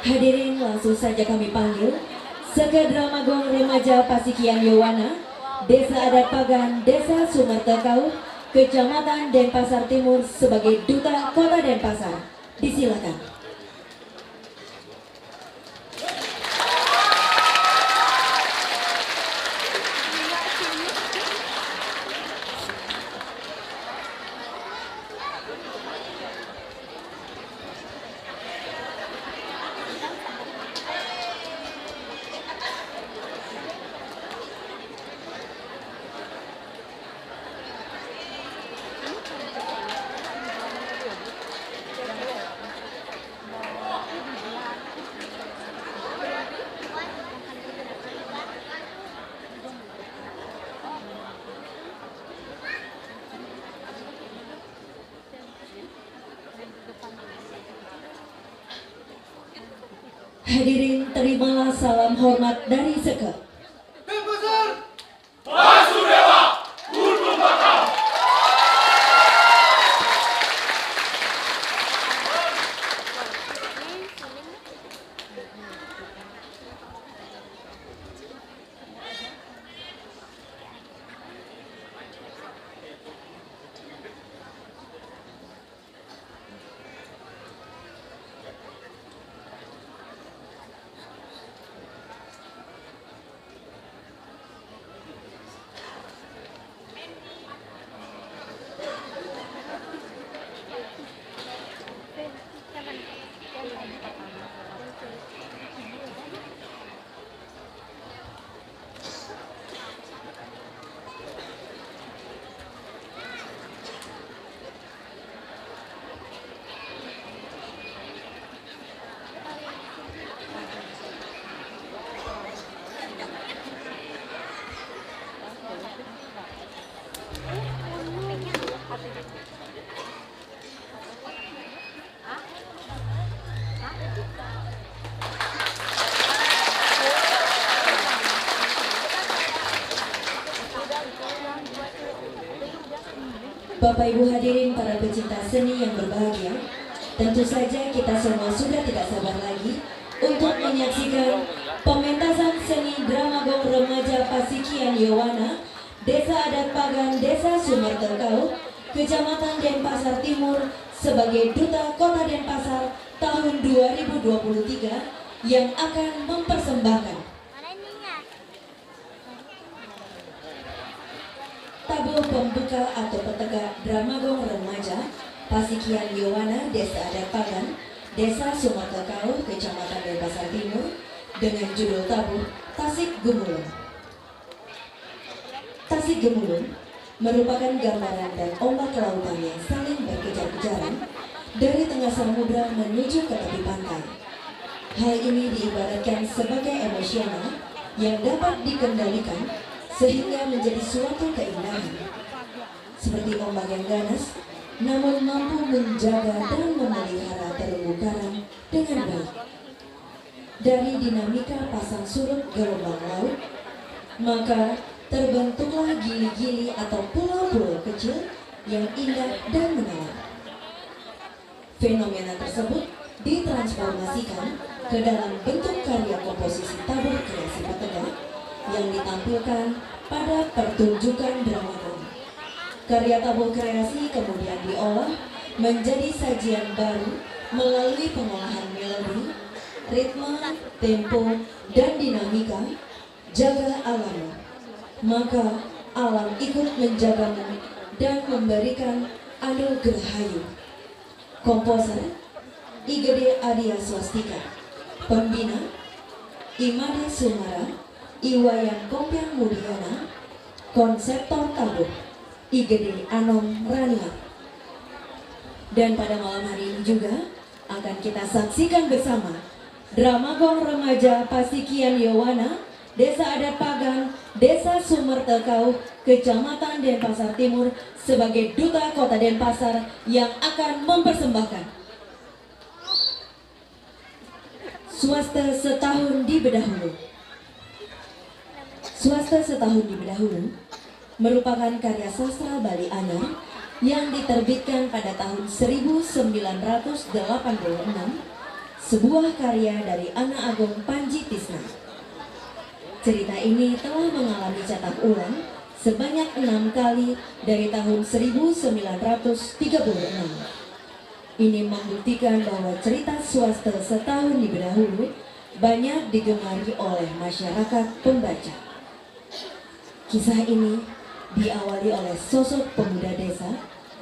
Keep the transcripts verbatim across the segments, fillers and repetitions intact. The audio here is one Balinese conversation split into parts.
Hadirin, langsung saja kami panggil Seke Drama Gong Remaja Pasikian Yowana, Desa Adat Pagan, Desa Sumertekau, Kecamatan Denpasar Timur sebagai Duta Kota Denpasar. Disilakan. Hadirin, terimalah salam hormat dari Seke. Bapak Ibu hadirin, para pecinta seni yang berbahagia, tentu saja kita semua sudah tidak sabar lagi untuk menyaksikan pementasan seni Drama Gong Remaja Pasikian Yowana, Desa Adat Pagan, Desa Sumertekau, Kecamatan Denpasar Timur, sebagai Duta Kota Denpasar tahun dua ribu dua puluh tiga yang akan mempersembahkan tabuh pembuka atau petegak Drama Gong Remaja Pasikian Yowana, Desa Adat Pagan, Desa Sumertekau, Kecamatan Denpasar Timur, dengan judul tabuh Tasik Gumulung. Tasik Gumulung merupakan gambaran dan ombak lautan yang saling berkejar-kejaran dari tengah samudra menuju ke tepi pantai. Hal ini diibaratkan sebagai emosional yang dapat dikendalikan sehingga menjadi suatu keindahan. Seperti ombak yang ganas, namun mampu menjaga dan memelihara terumbu karang dengan baik. Dari dinamika pasang surut gelombang laut, maka terbentuklah gili-gili atau pulau-pulau kecil yang indah dan menawan. Fenomena tersebut ditransformasikan ke dalam bentuk karya komposisi tabuh kreasi petegak yang ditampilkan pada pertunjukan drama komik. Karya tabuh kreasi kemudian diolah menjadi sajian baru melalui pengolahan melodi, ritme, tempo, dan dinamika. Jaga alam, maka alam ikut menjagamu dan memberikan anugerah hayu. Komposer, I G D Adia Swastika. Pembina, I Made Sumara, I Wayan Kompiang Mudiana. Konseptor tabuh, I G D Anom Rania. Dan pada malam hari ini juga akan kita saksikan bersama Drama Gong Remaja Pasikian Yowana, Desa Adat Pagan, Desa Sumertekau, Kecamatan Denpasar Timur, sebagai Duta Kota Denpasar yang akan mempersembahkan Swasta Setahun Dibedah Hulu. Swasta Setahun Dibedah Hulu merupakan karya sastra Bali Anyar yang diterbitkan pada tahun seribu sembilan ratus delapan puluh enam sebuah karya dari Ana Agong Panji Tisna. Cerita ini telah mengalami cetak ulang sebanyak enam kali dari tahun seribu sembilan ratus tiga puluh enam. Ini membuktikan bahwa cerita swasta setahun di bedahulu banyak digemari oleh masyarakat pembaca. Kisah ini diawali oleh sosok pemuda desa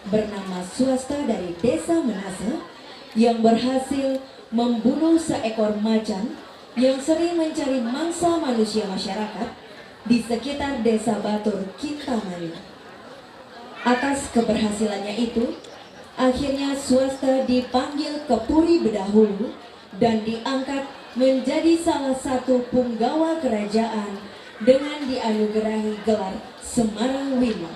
bernama Swasta dari Desa Menase yang berhasil membunuh seekor macan yang sering mencari mangsa manusia masyarakat di sekitar Desa Batur, Kintamani. Atas keberhasilannya itu, akhirnya Swasta dipanggil ke Puri Bedahulu dan diangkat menjadi salah satu punggawa kerajaan dengan dianugerahi gelar Semara Wima.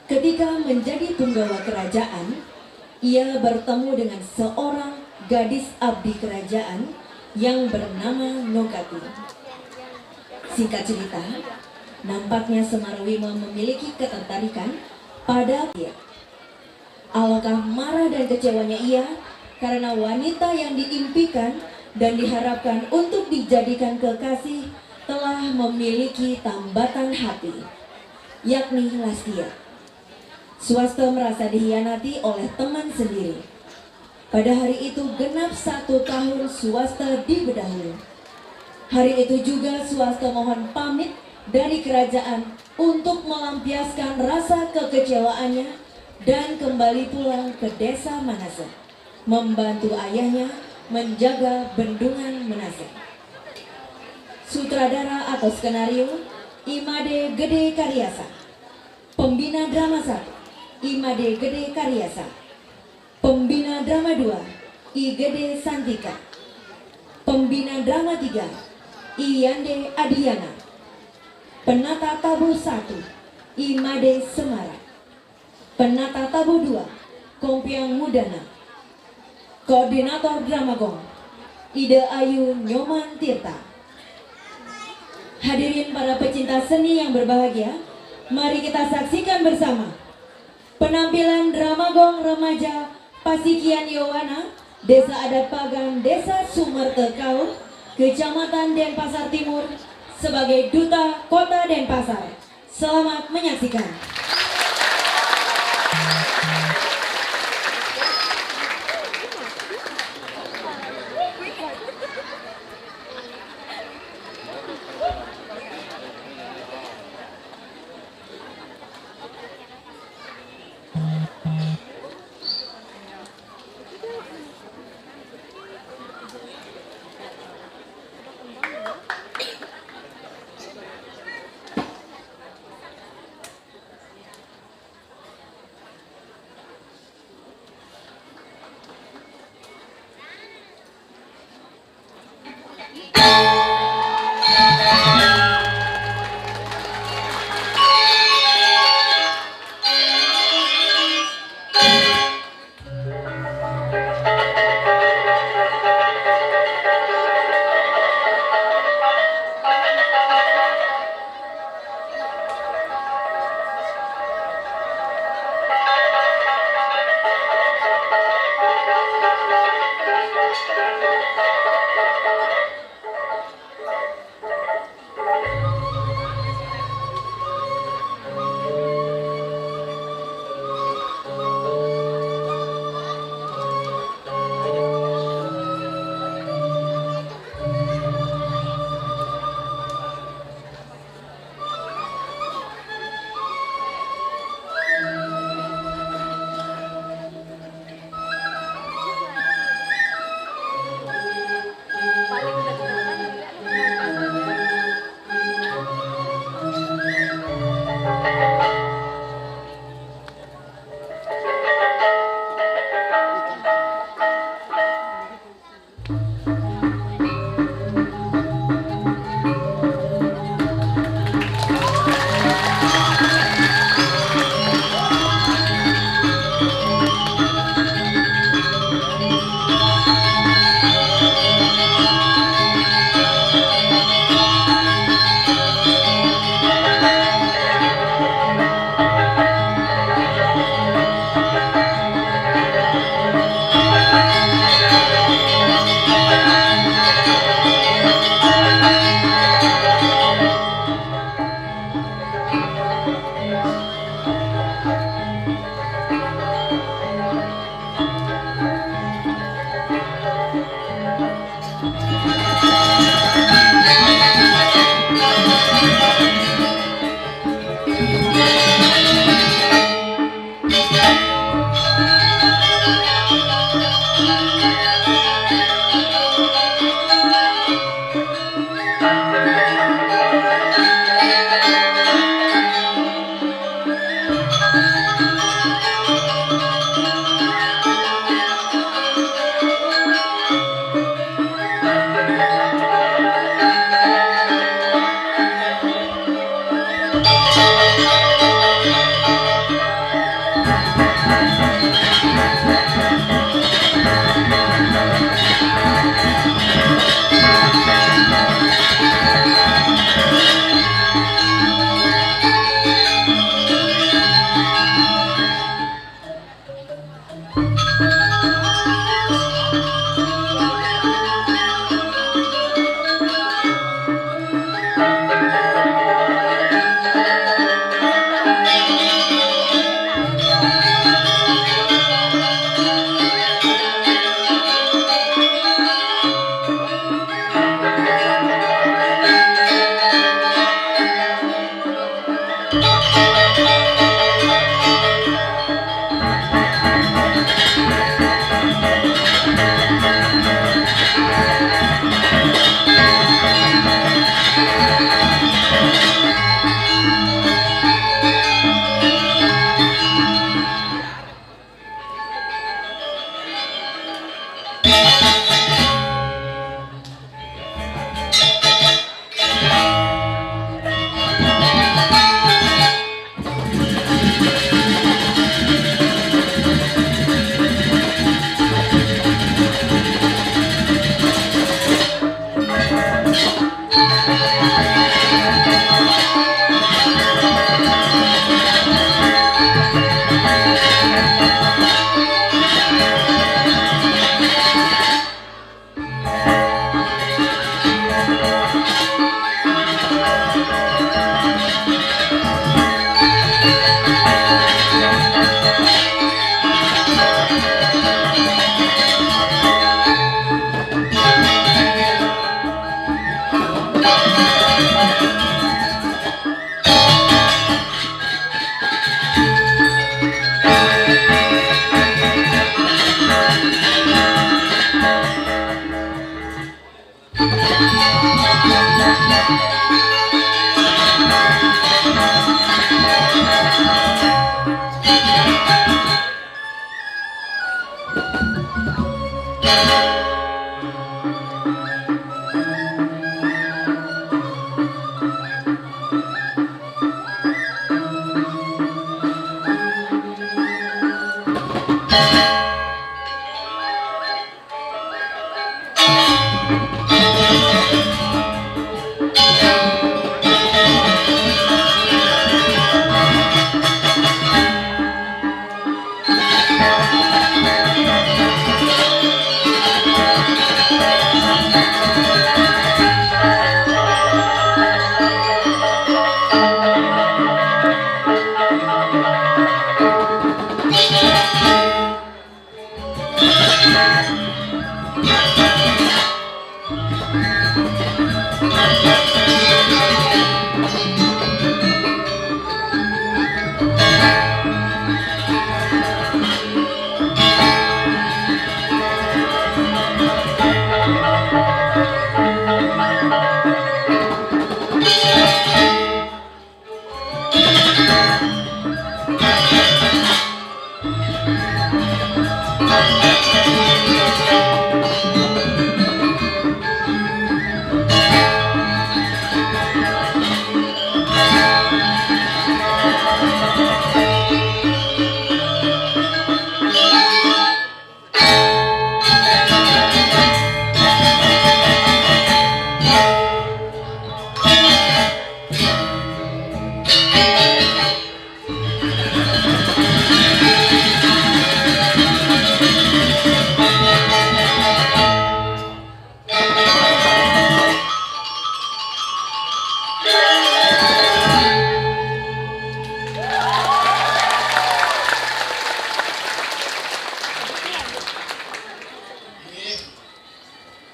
Ketika menjadi punggawa kerajaan, ia bertemu dengan seorang gadis abdi kerajaan yang bernama Nogati. Singkat cerita, nampaknya Semara Wima memiliki ketertarikan pada ia. Alangkah marah dan kecewanya ia karena wanita yang diimpikan dan diharapkan untuk dijadikan kekasih telah memiliki tambatan hati, yakni Lastia. Swasta merasa dihianati oleh teman sendiri. Pada hari itu genap satu tahun Swasta di bedahulu. Hari itu juga Swasta mohon pamit dari kerajaan untuk melampiaskan rasa kekecewaannya dan kembali pulang ke Desa Manase, membantu ayahnya menjaga bendungan Menase. Sutradara atau skenario, Imade Gede Karyasa. Pembina drama satu, Imade Gede Karyasa. Pembina drama dua, I Gede Santika. Pembina drama tiga, Iyande Adiana. Penata tabuh satu, Imade Semara. Penata tabuh dua, Kompiang Mudana. Koordinator Drama Gong, Ida Ayu Nyoman Tirta. Hadirin para pecinta seni yang berbahagia, mari kita saksikan bersama penampilan Drama Gong Remaja Pasikian Yowana, Desa Adat Pagan, Desa Sumerte Kaum, Kecamatan Denpasar Timur, sebagai Duta Kota Denpasar. Selamat menyaksikan.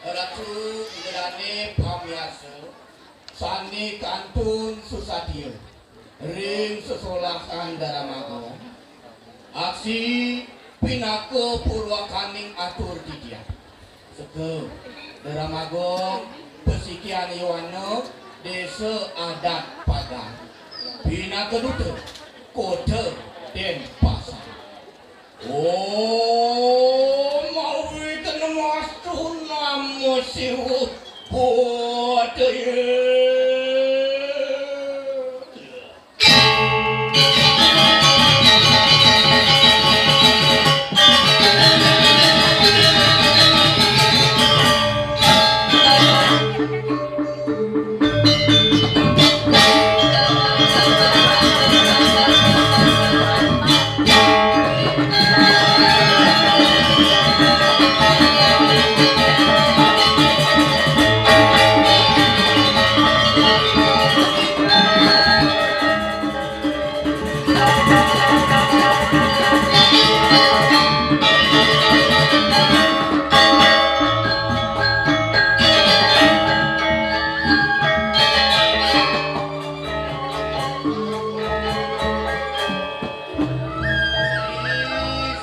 Ratu Indrané pamiarsa sané kantun susadia ring sesolahan Daramagung, aksi pinaka purwakaning atur titiang. Seka, Daramagung, Pasikian Yowana, Désa Adat Pagar, pinaka duta, Kota Dénpasar. Om Awighnamastu Namo Siwa Bodhaya.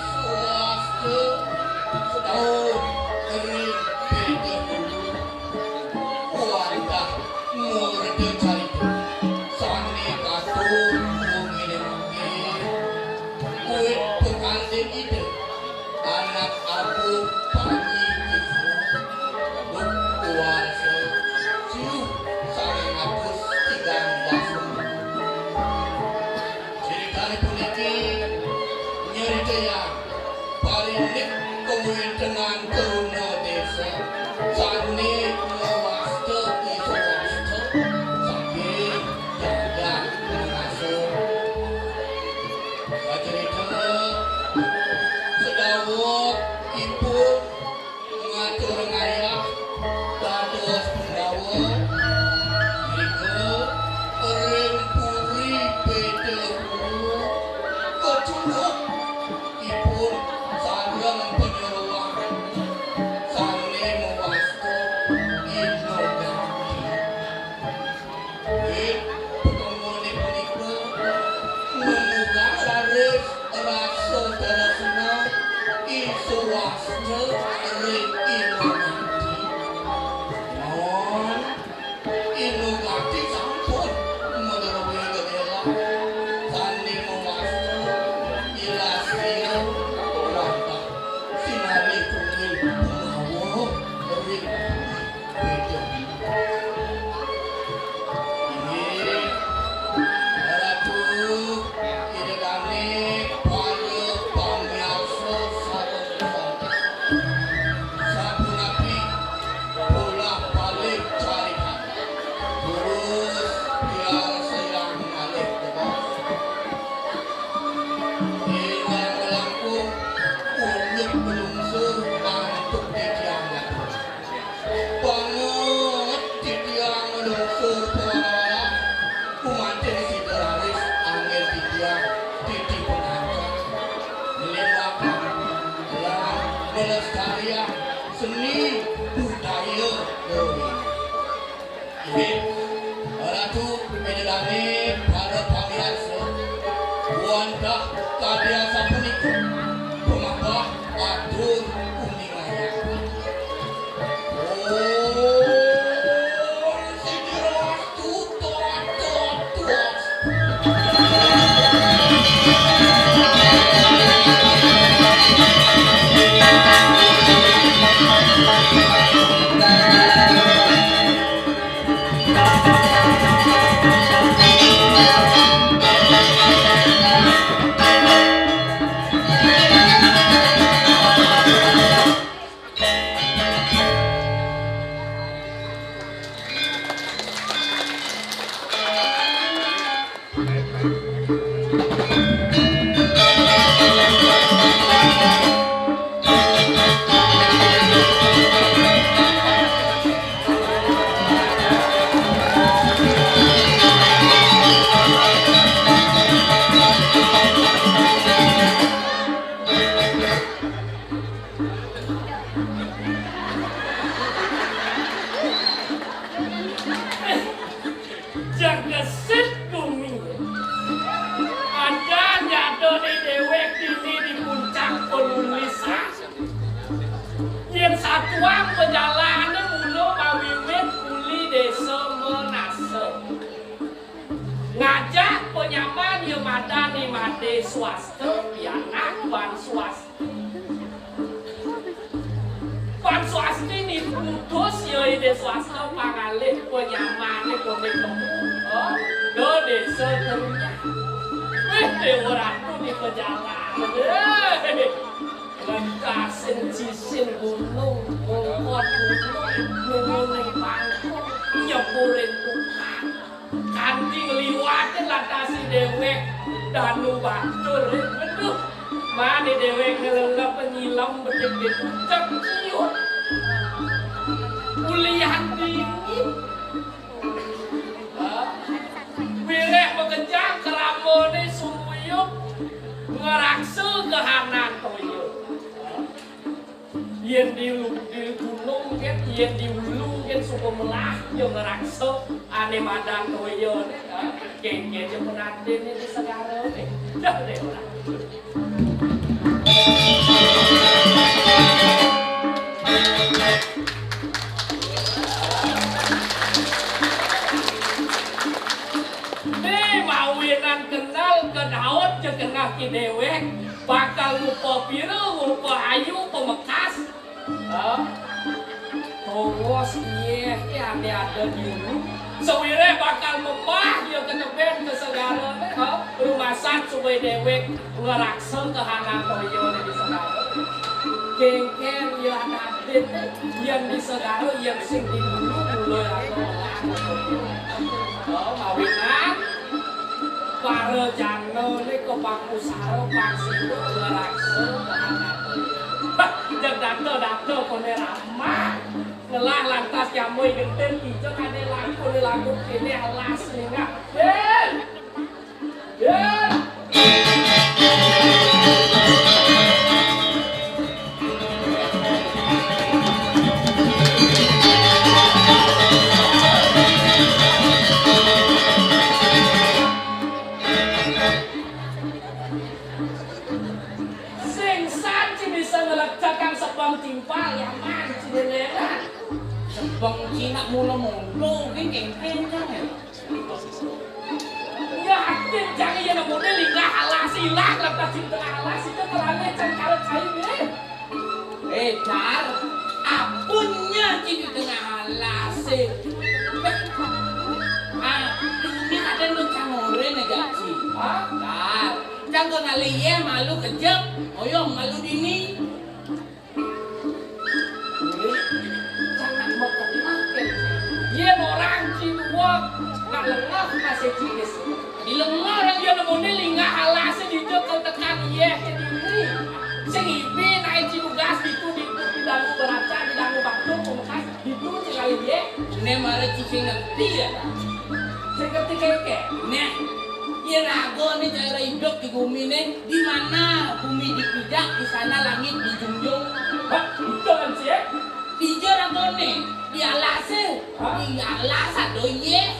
Swasta sedaup ring Beda Ulu, wantah murda carita sané katut guminé mangkin, wit pakantin Ida, anak abuh Panji Tisna, duk warsa siu sareng atus tigang dasa. Critané puniki nyeritayang parindik kawéntenan taruna désa sané mawasta I Swasta saking jagat Nangasa. Kacarita sadawuh ipun ngatur ngayah dados Pandawa, irika ring Puri Beda Ulu, kacunduk ipun sareng panyeroan sané mawasta Ida Ganti. Ing patemmuané punika mamulang raris rasa tresna I Swasta ring Ida Ganti. Naon Ida Ganti sampun madrawé gegelah sané mawasta I Lastia wantah sinalih tunggil Lestarian seni budaya Bali. Inggih, Ratu, ida dané para pamirsa, wantah kadi asapunika pamahbah atur uningayang. Oh, sing jelas tuh, tuh, tuh, tuh. Jagesit gumi. Ada nyadoni déwék dini di puncak panulisan. Yén satuang pajalané mula mawiwit uli Désa Menasa. Ngajak panyaman ya madan ni madé swasta, pianak ban swasta. Pan swasti ni putus ya ide swasta pangalih panyamané koné kemu. Oh, do Désa Terunyah. Wéh, Déwa Ratu ni pajalan. Wéh, lentasin cisin gunung, bongkot gunung, numunin bangkong, nyeburin tukang. Kanti ngliwatin lantas i déwék Danu Batur. Aduh, mani déwék ngelelep nyilem bedik di pucuk ciut. Ulian dingin. Wiréh makejang kramané sumuyup ngraksa kahanan toya. Yén di lu-, di gunung gén, yén di ulu gén, suba melah ya ngraksa ané madan toya né, ha? Kéngkén ja pengantiné di segara né. Dah deh, ora. Né mawinan kenal kedaut ja kenal ki déwék, bakal ngupa pira, ngupa ayu, pamekas. Ha? Tongos iyéh, ké ada-ada diulu. Sawiréh bakal mepah ya ketebén ka segara, ha? Rumasat suba déwék ngraksa kahanan toya di segara. Kéngkén ya ada-ada yén di segara, yén sing diulu mula raga melah. Ha, mawinan para jana né ka pakusara, paksida, ngraksa kahanan toya. Hah, jeg data-data koné ramah. Ngelah lantas nyamui gentin, kija kadé lagu, koné lagu kéné alas ningah. Yén! Yén! Sing san ci bisa ngelecekang sebeng timpal, yaman ci déné. Sebeng ci nak mula-mula, ki kéngkén kan. Ya, atin jang iya nemuné linggah alas, ilang lantas di tengah alas, itu terane cengkara kayu, eh. Eh, Dar, apunnya ci di tengah alas, eh. Ah, ini ada lu cangore nih, Gaji. Hah? Dar, cang kenali ya, malu kejep, oyong malu dini. Uli, cang nak makan makan. Yén orang ci dua, nak lengah masih cilis. Di lengah orang dia nemuné linggah alas di jok tekan iya ke diri. Sing ibi naik ci tugas itu di, di dalam beraca, di dalam batu, pembekas. Ditu ci kali yé. Né mara ci sing ngerti ya. Sing ngerti kéké. Né, yé raga né cara hidup di bumi né, di mana bumi dipijak, di sana langit dijunjung. Alas ado yéh.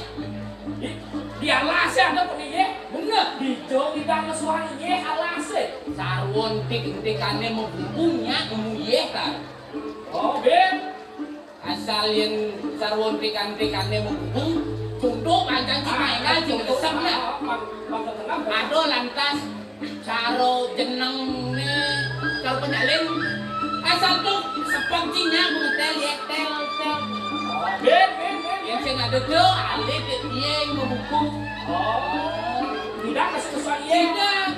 Di, di alasé ado kena yéh. Bener. Dija ngidang ngesuang yéh alasé. Sarwa entik-entikané mabubung nyak nemu yéh ta. Oh, bin. Asal yén sarwa entik-entikané mabubung, conto pancen ci mainan, ci resep nah. Ado lantas cara jenengné, cara penyalin. Asal tu sepet ci nyak ngetel yéh, tel, tel. Bin, bin, bin. Yén sing ado tu alih dek yéh mabubung. Oh. Tidak, masih kesuai yéh. Tidak.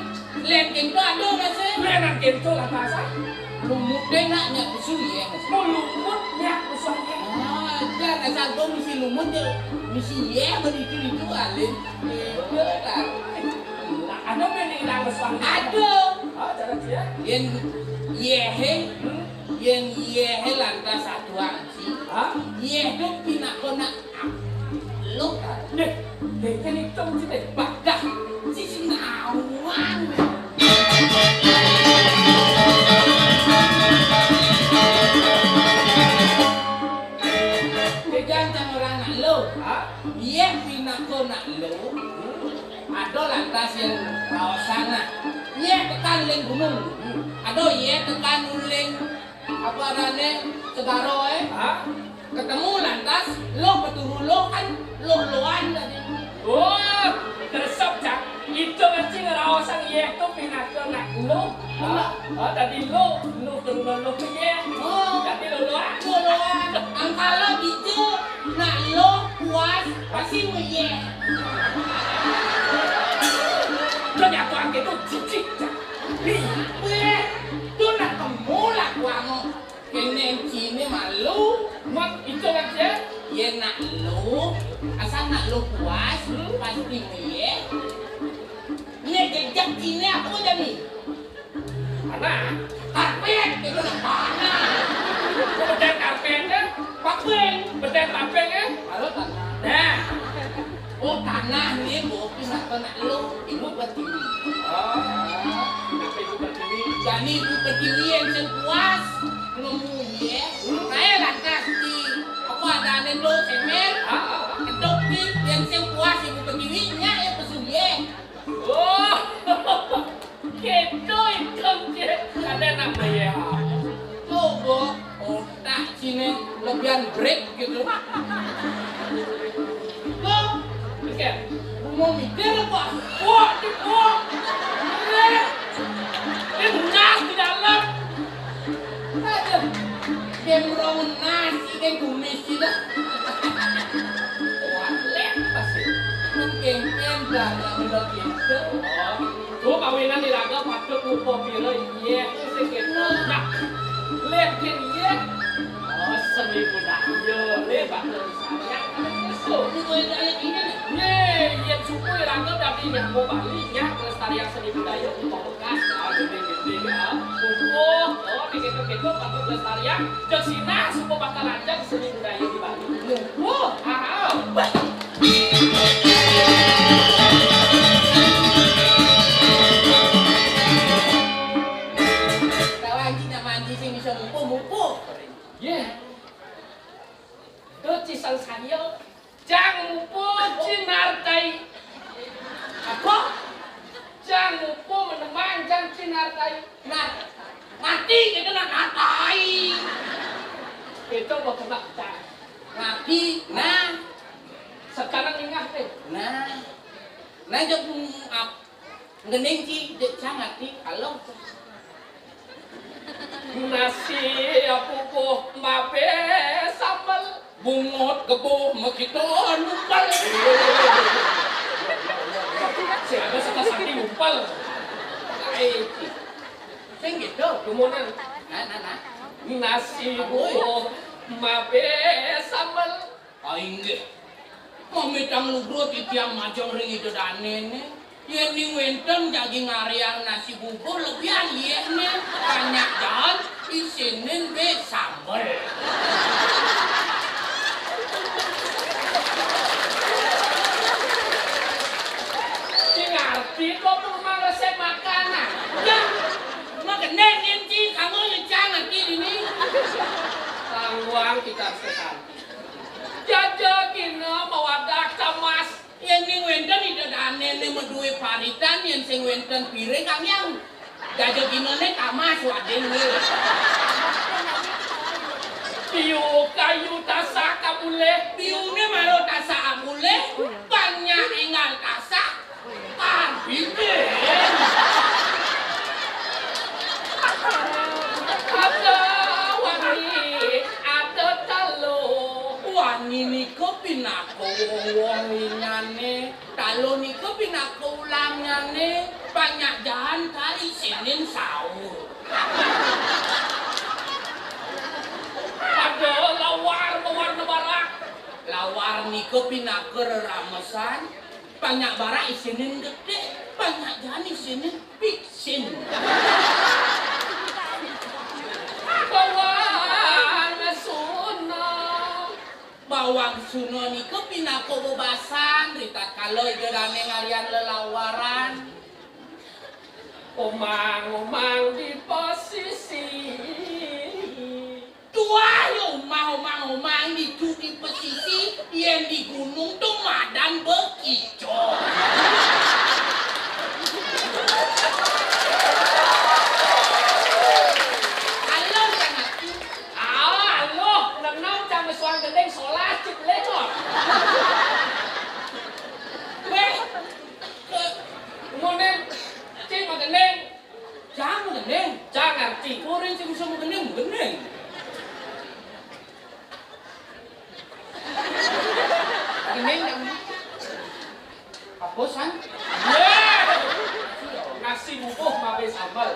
Lén kénto ado rasé. Lén kénto lah bahasa. Lumut deh nak nyak pesu yéh. Oh, lumut nyak pesu yéh. Ah, jan asal to misi lumut ya. Misi yéh beritu-ritu alin. Iya, ta. Lah, ado mene nang pesu. Ado. Ah, cara dia. Yén yéhé, hmm? Yén yéhé lantas ado aji. Hah? Yéh tu pinaka nak Luh, deh, deh, kan itung sih, deh. Badah, sisi nawang. Deh, jangan orang nak luh. Hah? Yéh pinaka nak luh. Ada lantas yang kawasan nah. Yéh tekan ling gunung. Ada yéh tekan ling apa adané segara, eh? Hah? Ketemu lantas, luh peturu luh kan, luh-luhan tadi. Oh, teresep, Cak. Itu mesti ngeraosang yéh tu pinaka nak luh. Ah, ah, tadi luh, luh teruna luh ke yéh. Oh. Tadi luh-luhan. Luh-luhan. Angkala dija nak luh puas, pasti meyéh. Lo nyatuan gitu, jijik, Cak. Wéh, tu nak temu lah kuamu. Kéné enciné malu. Mat, itu kan dia? Yén nak luh, asal nak luh puas, pasti meyéh. Né jejak ciné apa jani? Tanah. Karpét, itu nak tanah. Betul karpét, eh? Paping. Betul paping, eh? Kalau tanah. Nah. Oh, tanah ni, Bu, pinaka nak luh, Ibu Pertiwi. Oh, pinaka Ibu Pertiwi. Jani Ibu Pertiwi yang sing puas, nemu yéh. Hmm. Saya lantas di, apa adané tu, semer, ah, ah, ah, kedok di, yang sing puas Ibu Pertiwi, nyak yang pesu yéh. Oh, kéto itung, Cik. Ada nak bayar. Coba, oh, tak sini lebihan break gitu. Loh, oke. Mau mikir apa? Wah, di bawah. Ini benar di dalam. Aduh, game round nasi kayak kumis gitu. Wah, lepas sih. Mungkin kan banyak udah gitu. Oh. Tuh kawinan iraga patut ngupa pira, inggih, sing kéto. Nah, lén kén inggih. Oh, seni budaya, lé bakal disayang. Seni budaya ini, nih. Yé, yén suku iraga dadi nyangga Bali, nyak nglestariang seni budaya, upa bekas, ah, gending-gending, ah, pupuk, oh, nih kéto-kéto patut lestariang, jeg sinah, suku bakal lancar seni budaya di Bali. Wah, ah, ah. Kawan cina manci sing bisa mupuh, mupuh. Yé. Duh, ci sangsaya. Jang mupuh, ci nartai. Apa? Jang mupuh menemang, jang ci nartai. Nah, mati kita nak nartai. Itu mau kena jang. Mati, nah. Sekarang ingat deh. Nah. Nah, jang ap-, Ngening ci dek cang ati along. Nasi pupuh mabe sambel. Bungut gebuh makita numpel. Siapa suka saking numpel? Ai, sing gitu. Dumunan. Nah, nah, nah. Nasi pupuh mabe sambel. Ah, inggih. Mamitang ludra titiang majeng ring Ida Dané né. Yén ning wénten jagi ngaréang nasi bubur lebihan yéhné, banyak jaen, isinin bé sambel. Sing ngarti kok rumah resep makanan. Ya, magendeng yén ci, kamu nyecang ngerti ini. Tangguang kita setan. Jaja Sing madué paritan yén sing wénten piring kanggiang. Jaja ginané tamas wading wé. Piu kayu tasak abulih. Piuné mara tasak abulih, banyak énggal tasak, parbidin. Ada wangi, ada taluh. Wangi nika pinaka wong-wong lingané. Taluh nika pinaka ulangané, banyak jahan kari sinin saur. Ada lawar mawarna barak. Lawar nika pinaka reramesan, banyak barak isinin getih, banyak jahan isinin pisin. Bawang suna. Bawang suna nika pinaka bebasan, ritatkala Ida Dané ngarian lelawaran. Omang-omang di pesisi. Tuah ya omang-omang, omang ditu di pesisi, yén di gunung to madan bekicot. Aluh sangat. Ah, aluh, nenang cang mesuang gending solas cit lekor. Wéh, ke, ngonen, cing magending. Cang magending. Cang ngarti. Orang sing bisa magending, magending. Gending, Cang. Apa, San? Yé! Nasi bubuh mabé sambel.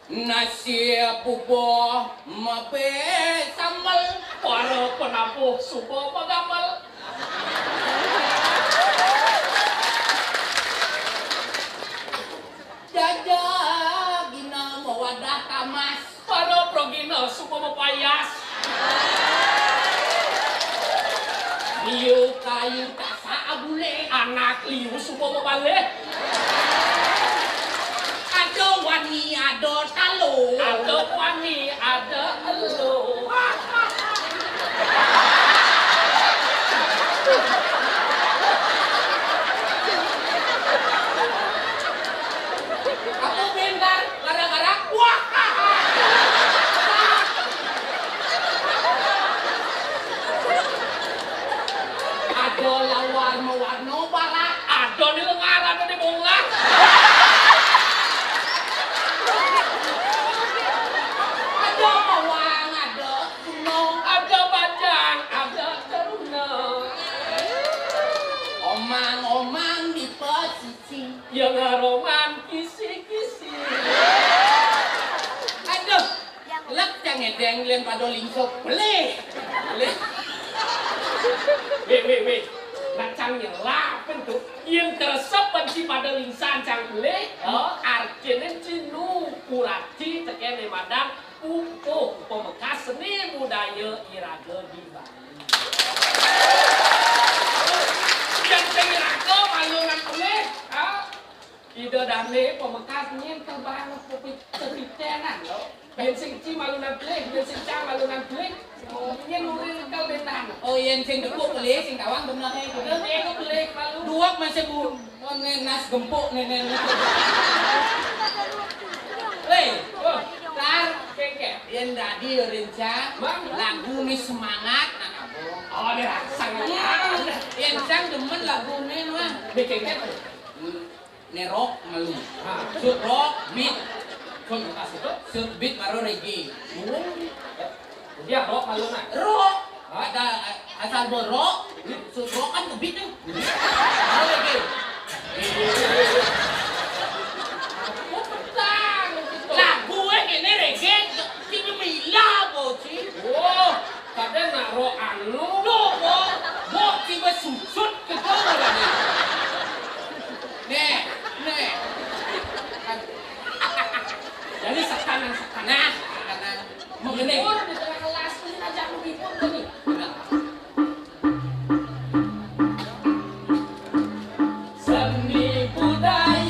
Nasi bubuh mabé sambel. Para penabuh suba magamel. Jaja gina mawadah tamas. Para pragina suba mapayas. Liu kayu tasak abulih. Anak liu suba mabalih. Ada wani, ada taluh. Ada wani, ada eluh. Aku pintar gara-gara wah. Ada lawar mawarna barak. Ada di lengar, ada di bongah. Ada bawang, ada suna. Ada bajang, ada teruna. Omang-omang di pesisi. Yang aroman kisi-kisi. Aduh, lek cang ngedeng lén pada lingso pelih. Pelih. Wéh, wéh, wéh. Nak cang nyelap tu. Yén keresep pensi pada lingsan cang pelih. Oh, artiné cinu kurati tekéné madan pupuh pamekas seni budaya iraga di Bali. Yén sing iraga malunan pelih, ha? Ida dané pamekas nyén kebang pepit-, pepitenan, lo. Yén sing ci malunan pelih, yén sing cang malunan pelih. Nyén urip kal bendan. Oh, yén sing tepuk pelih, sing tawang bener, eh, gitu. Yén pelih malu. Duwek masih bu-, Né nas gempuk né, né, né. Wé, oh, tar. Kéngkén. Yén dadi ya, Rin, Cang. Mang. Laguné semangat, nak abang. Oh, dia sangat. Hmm. Yén Cang demen laguné, mah. Dia kéngkén. Hmm. Né rock malu. Ah. Sud rock, beat. Sud beat. Sud beat baru reggae. Oh. Dia rock malu, nah. Rock. Ada, asal berok, sud rock kan kebit tuh. Ada lagi. Aku petang gitu. Lagu, eh, ini reggae, sini mila, bocil. Wah, kadang nak rock anu. Loh, bo, bo, tiba susut gitu lagi. Nih, nih. Jadi sekanan, sekanan. Nah, sekanan. Menghibur di tengah kelas, ini ngajak menghibur tadi. Seni budaya.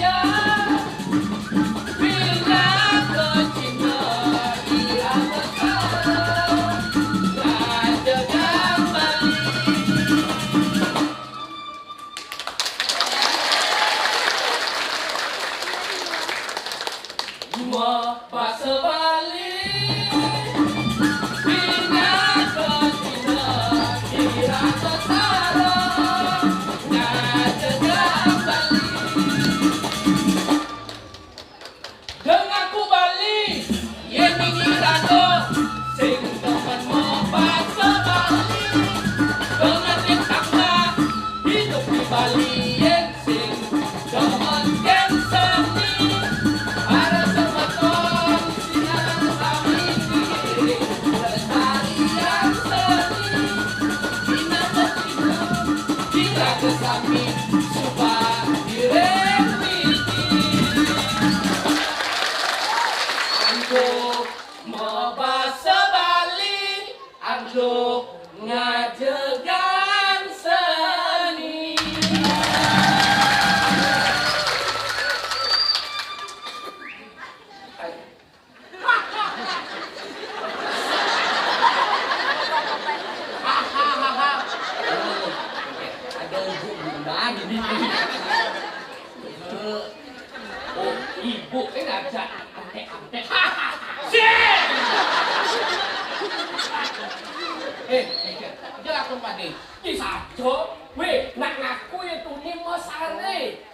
Eh, eh, eh, lakon pade. Ki saja. Weh, nak ngaku ya tuni mesare.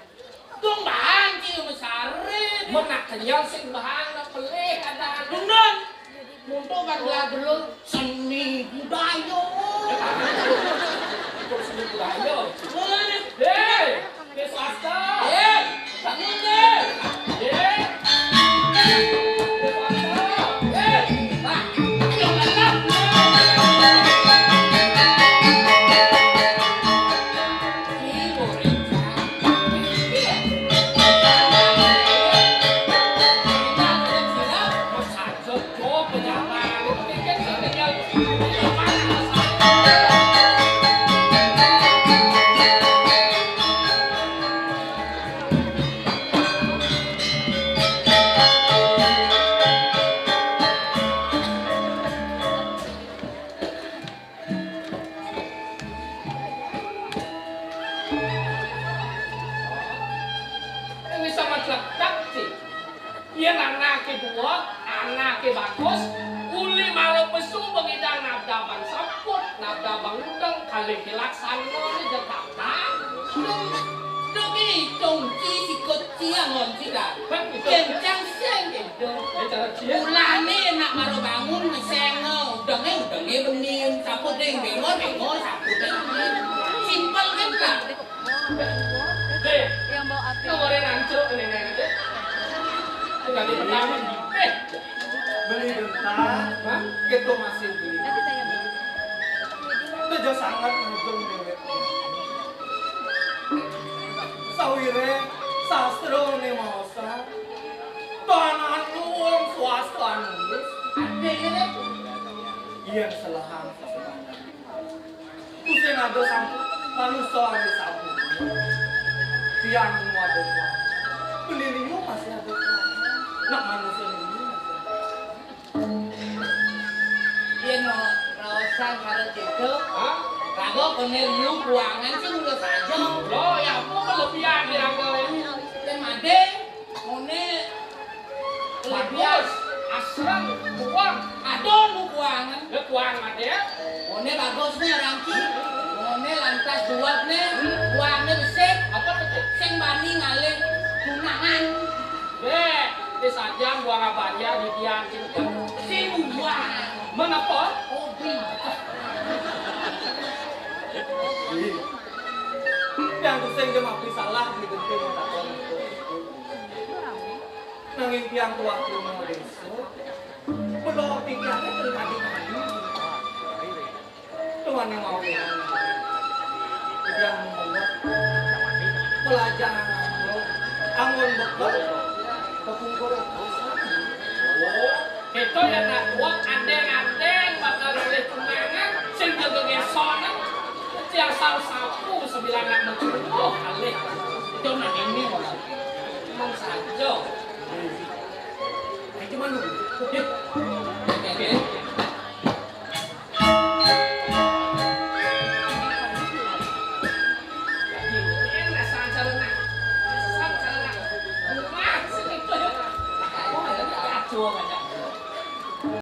Dong bahang ki mesare. Men nak kenyal sing bahang nak pelih kadang. Bener. Untuk kan gelar dulu seni budaya. Untuk seni budaya. Boleh. Hei, ke swasta. Hei, bangun deh. Hei. Ke swasta. Hei, nah, ayo, bangun. Ih, goreng. Wis amat letak, Cik. Yen anake duwek, anake bagus, uli malu pesu bengidang nabdabang samput, nabdabang udeng, kalih laksana ni jatatan. Dugi tungki sikut ciang ngon sida. Yen cang seng gitu. Mulane nak maro bangun seng udenge udenge benin, sapu ding bengor bengor, sapu ding benin. Simpel kan, Kak? Dek, yang bawa api. Nomore nancuk ini, ini, ini. Tinggal di pertama. Eh, beli bentar, hah? Kita masih beli. Nanti tanya beli. Teja sangat ngajeng dewek. Sawire sastra ne maosan. Tanah luwung swasta anu lulus. Ade ngene. Yen selehang sesebatan. Tusing ada sampun manusa ane sampun. Tiang nu ada kuat. Beli liu masih ada kuat. Nak manusa liu masih ada. Yen raosan karo Cito, hah? Raga kene lu kuangan sing lulus aja. Lo, ya apa kelebihan di raga ini? Yen made, ngene, bagus, asreng, kuang. Aduh, lu kuangan. Ya, kuang made ya. Ngene bagus ne, Rangki. Ngene lantas duwat ne, kuangne besik. Apa tuh? Sing bani ngalih tunangan. Dek, wis aja buang abaya di dian sing. Sing buang. Mengapa? Hobi. Ih. Yang tusing dia mampir salah di genting takon. Nanging tiang tuah rumah desa. Belum pikirnya terjadi tadi. Tuhan yang mau. Yang menguat. Pelajaran. Anggon bekel. Kepungkur. Oh, kita ya nak buat andeng-andeng bakal oleh tunangan sing jaga gesonan. Tiang sapu-sapu sebilang nak menculuh kali. Itu nak ini orang. Emang saja. Itu mana? Oke.